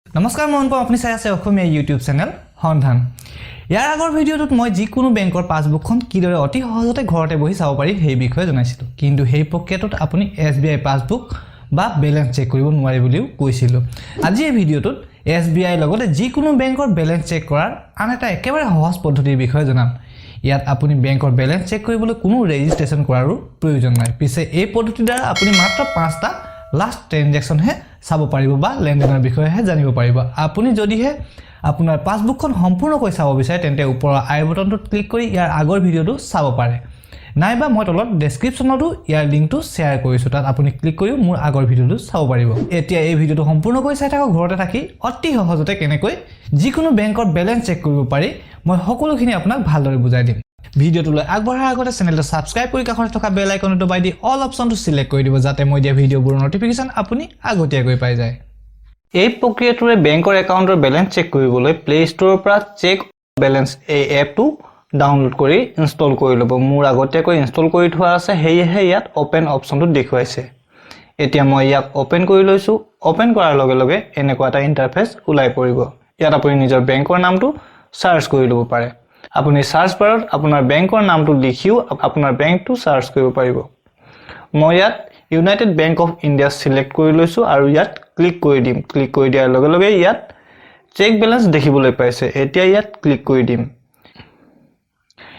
নমস্কাৰ, মই অনুপম। আপুনি চাই আছে অসমীয়া ইউটিউব চেনেল সন্ধান। ইয়াৰ আগৰ ভিডিঅ'টোত মই যিকোনো বেংকৰ পাছবুকখন কিদৰে অতি সহজতে ঘৰতে বহি চাব পাৰি, সেই বিষয়ে জনাইছিলোঁ। কিন্তু সেই প্ৰক্ৰিয়াটোত আপুনি এছবিআই পাছবুক বা বেলেঞ্চ চেক কৰিব নোৱাৰে বুলিও কৈছিলোঁ। আজি এই ভিডিঅ'টোত এছবিআইৰ লগতে যিকোনো বেংকৰ বেলেঞ্চ চেক কৰাৰ আন এটা একেবাৰে সহজ পদ্ধতিৰ বিষয়ে জনাম। ইয়াত আপুনি বেংকৰ বেলেঞ্চ চেক কৰিবলৈ কোনো ৰেজিষ্ট্ৰেশ্যন কৰাৰো প্ৰয়োজন নাই। পিছে এই পদ্ধতিৰ দ্বাৰা আপুনি মাত্ৰ পাঁচটা লাষ্ট ট্ৰেনজেকশ্যনহে চাব পাৰিব বা লেনদেনৰ বিষয়েহে জানিব পাৰিব। আপুনি যদিহে আপোনাৰ পাছবুকখন সম্পূৰ্ণকৈ চাব বিচাৰে, তেন্তে ওপৰৰ আই বটনটোত ক্লিক কৰি ইয়াৰ আগৰ ভিডিঅ'টো চাব পাৰে, নাইবা মই তলত ডেছক্ৰিপশ্যনতো ইয়াৰ লিংকটো শ্বেয়াৰ কৰিছোঁ। তাত আপুনি ক্লিক কৰিও মোৰ আগৰ ভিডিঅ'টো চাব পাৰিব। এতিয়া এই ভিডিঅ'টো সম্পূৰ্ণকৈ চাই থাকক। ঘৰতে থাকি অতি সহজতে কেনেকৈ যিকোনো বেংকৰ বেলেঞ্চ চেক কৰিব পাৰি, মই সকলোখিনি আপোনাক ভালদৰে বুজাই দিম। ভিডিঅ'টোলৈ আগবঢ়াৰ আগতে চেনেলটো ছাবস্ক্ৰাইব কৰি কাষতে থকা বেল আইকনটো দবাই দি অল অপশ্যনটো চিলেক্ট কৰি দিব, যাতে মই দিয়া ভিডিঅ'বোৰৰ ন'টিফিকেশ্যন আপুনি আগতীয়াকৈ পাই যায়। এই প্ৰক্ৰিয়াটোৰে বেংকৰ একাউণ্টৰ বেলেঞ্চ চেক কৰিবলৈ প্লে' ষ্ট'ৰৰ পৰা চেক বেলেঞ্চ এই এপটো ডাউনলোড কৰি ইনষ্টল কৰি ল'ব। মোৰ আগতীয়াকৈ ইনষ্টল কৰি থোৱা আছে, সেয়েহে ইয়াত অ'পেন অপশ্যনটো দেখুৱাইছে। এতিয়া মই ইয়াক অ'পেন কৰি লৈছোঁ। অ'পেন কৰাৰ লগে লগে এনেকুৱা এটা ইণ্টাৰফেচ ওলাই পৰিব। ইয়াত আপুনি নিজৰ বেংকৰ নামটো চাৰ্চ কৰি ল'ব পাৰে। আপুনি চাৰ্চ বাৰত আপোনাৰ বেংকৰ নামটো লিখিও আপোনাৰ বেংকটো চাৰ্চ কৰিব পাৰিব। মই ইয়াত United bank of India select কৰি লৈছোঁ আৰু ইয়াত ক্লিক কৰি দিম। ক্লিক কৰি দিয়াৰ লগে লগে ইয়াত চেক বেলেঞ্চ দেখিবলৈ পাইছে। এতিয়া ইয়াত ক্লিক কৰি দিম।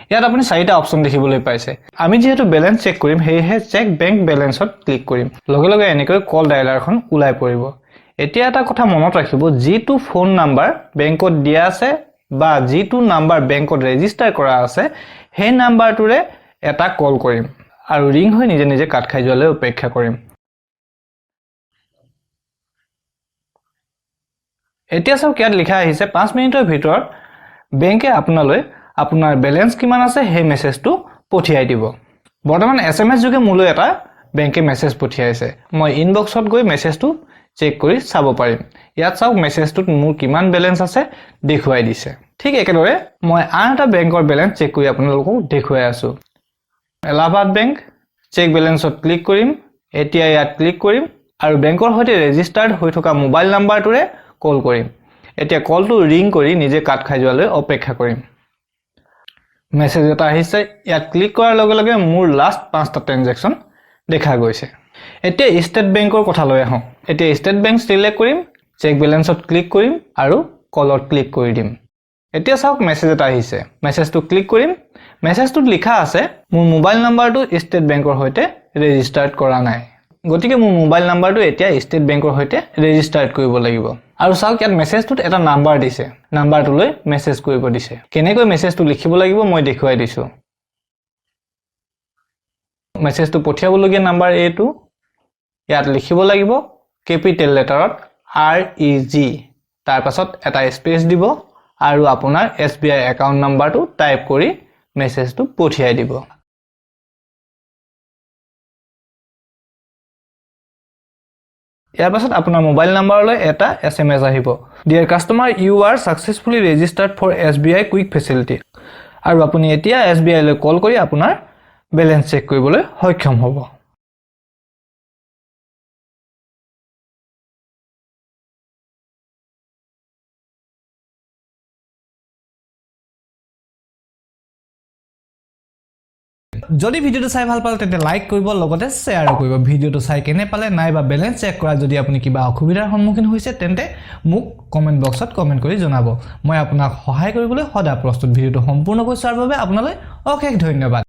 ইয়াত আপুনি চাৰিটা অপশ্যন দেখিবলৈ পাইছে। আমি যিহেতু বেলেঞ্চ চেক কৰিম, সেয়েহে চেক বেংক বেলেঞ্চত ক্লিক কৰিম। লগে লগে এনেকৈ কল ডাইলাৰখন ওলাই পৰিব। এতিয়া এটা কথা মনত ৰাখিব, যিটো ফোন নাম্বাৰ বেংকত দিয়া আছে বা যিটো নাম্বাৰ বেংকত ৰেজিষ্টাৰ কৰা আছে, সেই নাম্বাৰটোৰে এটা কল কৰিম আৰু ৰিং হৈ নিজে নিজে কাট খাই যোৱালৈ অপেক্ষা কৰিম। এতিয়া চাওক, ইয়াত লিখা আহিছে, 5 মিনিটৰ ভিতৰত বেংকে আপোনালৈ আপোনাৰ বেলেঞ্চ কিমান আছে সেই মেছেজটো পঠিয়াই দিব। বৰ্তমান এছএমএছ যোগে মোলৈ এটা বেংকে মেছেজ পঠিয়াইছে। মই ইনবক্সত গৈ মেছেজটো চেক কৰি চাব পাৰিম। ইয়াত চাওক, মেছেজটোত মোৰ কিমান বেলেঞ্চ আছে দেখুৱাই দিছে। ঠিক একেদৰে মই আন এটা বেংকৰ বেলেঞ্চ চেক কৰি আপোনালোকক দেখুৱাই আছোঁ। এলাহাবাদ বেংক, চেক বেলেঞ্চত ক্লিক কৰিম। এতিয়া ইয়াত ক্লিক কৰিম আৰু বেংকৰ সৈতে ৰেজিষ্টাৰ্ড হৈ থকা মোবাইল নাম্বাৰটোৰে কল কৰিম। এতিয়া কলটো ৰিং কৰি নিজে কাট খাই যোৱালৈ অপেক্ষা কৰিম। মেছেজ এটা আহিছে। ইয়াত ক্লিক কৰাৰ লগে লগে মোৰ লাষ্ট পাঁচটা ট্ৰেনজেকশ্যন দেখা গৈছে। এতিয়া ষ্টেট বেংকৰ কথালৈ আহোঁ। এতিয়া ষ্টেট বেংক চিলেক্ট কৰিম, চেক বেলেঞ্চত ক্লিক কৰিম আৰু কলত ক্লিক কৰি দিম। এতিয়া চাওক, মেছেজ এটা আহিছে। মেছেজটো ক্লিক কৰিম। মেছেজটোত লিখা আছে, মোৰ মোবাইল নাম্বাৰটো ষ্টেট বেংকৰ সৈতে ৰেজিষ্টাৰ্ড কৰা নাই। গতিকে মোৰ মোবাইল নাম্বাৰটো এতিয়া ষ্টেট বেংকৰ সৈতে ৰেজিষ্টাৰ্ড কৰিব লাগিব। আৰু চাওক, ইয়াত মেছেজটোত এটা নাম্বাৰ দিছে। নাম্বাৰটোলৈ মেছেজ কৰিব দিছে। কেনেকৈ মেছেজটো লিখিব লাগিব মই দেখুৱাই দিছোঁ। মেছেজটো পঠিয়াবলগীয়া নাম্বাৰ এইটো। ইয়াত লিখিব লাগিব কেপিটেল লেটাৰত আৰইজি, তাৰপাছত এটা স্পেচ দিব আৰু আপোনাৰ এছবিআই একাউণ্ট নাম্বাৰটো টাইপ কৰি মেছেজটো পঠিয়াই দিব। ইয়াৰ পাছত আপোনাৰ মোবাইল নাম্বাৰলৈ এটা এছএমএছ আহিব, "Dear customer, you are successfully registered for SBI Quick facility." আৰু আপুনি এতিয়া এছবিআইলৈ কল কৰি আপোনাৰ বেলেঞ্চ চেক কৰিবলৈ সক্ষম হ'ব। যদি ভিডিঅ'টো চাই ভাল পালে, তেন্তে লাইক কৰিব, লগতে শ্বেয়াৰো কৰিব। ভিডিঅ'টো চাই কেনে পালে নাইবা বেলেঞ্চ চেক কৰাত যদি আপুনি কিবা অসুবিধাৰ সন্মুখীন হৈছে, তেন্তে মোক কমেণ্ট বক্সত কমেণ্ট কৰি জনাব। মই আপোনাক সহায় কৰিবলৈ সদায় প্ৰস্তুত। ভিডিঅ'টো সম্পূৰ্ণকৈ চোৱাৰ বাবে আপোনালৈ অশেষ ধন্যবাদ।